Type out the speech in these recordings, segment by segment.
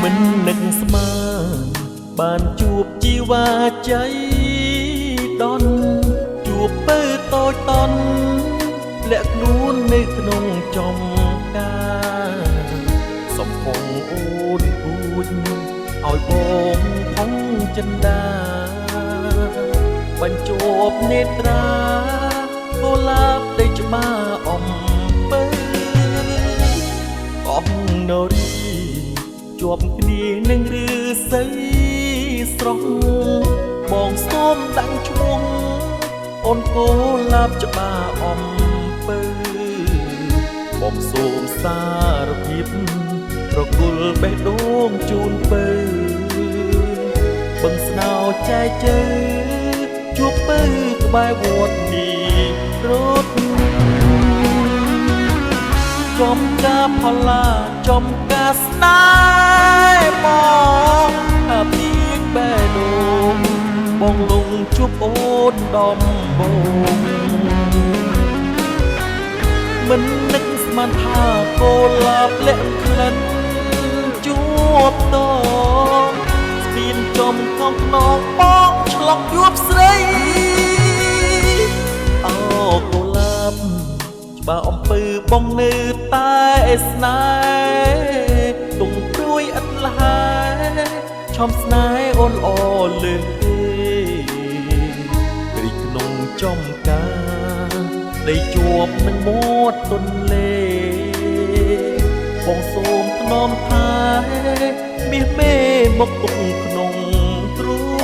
មិននឹកស្មានបានជួបជីវ៉ាចៃដនជួបពើតូចតន់លាក់ខ្លួននៅក្នុងចំការសំពងអូនគួចឲ្យបងផងចិន្តាបញ្ជាប់នេត្រាកូលាបដីច្បាអំពើកងនរីជាប់គ្នានឹងឬសីស្រស់បងសូមដាក់ឈ្មោះអូនកូលាបច្បាអំពើបងសូមសារភាពប្រគល់បេះដូងជូនពើបឹងស្នោចែកជើជួបពើក្បែរវត្តនេះរត់ចំការផល្លាចំការស្នេហ៍បងថាពីបេះដូងបងលងជួបអូនដំបងមិននឹកស្មានថាកូលាបលាក់ក្លិនជួបតងស្ពានចំកងខ្នងបងឆ្លងជួបស្រីអូកូលាបច្បាអំពើបងនៅតែស្នេហ៍ទុំព្រួយឥតលហើយឆំស្នេហ៍អូនល្អលើសគេរីក្នុងចំការដីជាប់នឹងមាត់ទន្លេបងសូមថ្នមថែមាសមេមកទុកក្នុងទ្រូង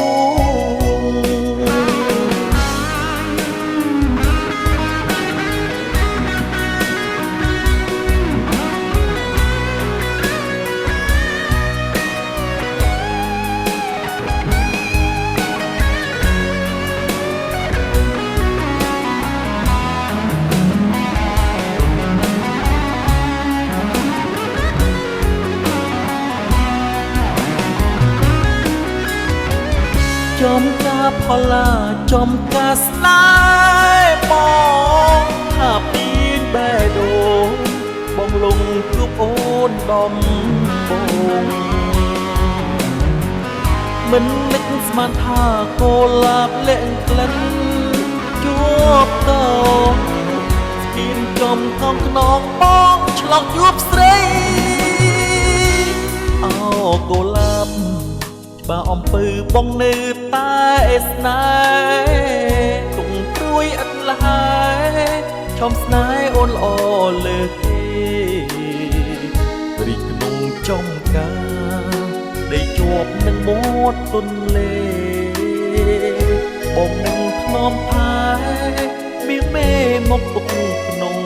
ចំការផល្លាចំការស្នេហ៍បងថាពីបេះដូងបងលងជួបអូនដំបងមិននឹកស្មានថាកូលាបលាក់ក្លិនជួបតងស្គៀនចំកងខ្នងបងឆ្លងជួបស្រីអូកូលាបបើអំពើបងនៅតែស្នេហ៍ទុំព្រួយឥតលហើយឆំស្នេហ៍អូនល្អលើគេរីក្នុងចំការដីជាប់នឹងមាត់ទន្លេបងនឹងថ្នមថែមាសមេមកទុកក្នុង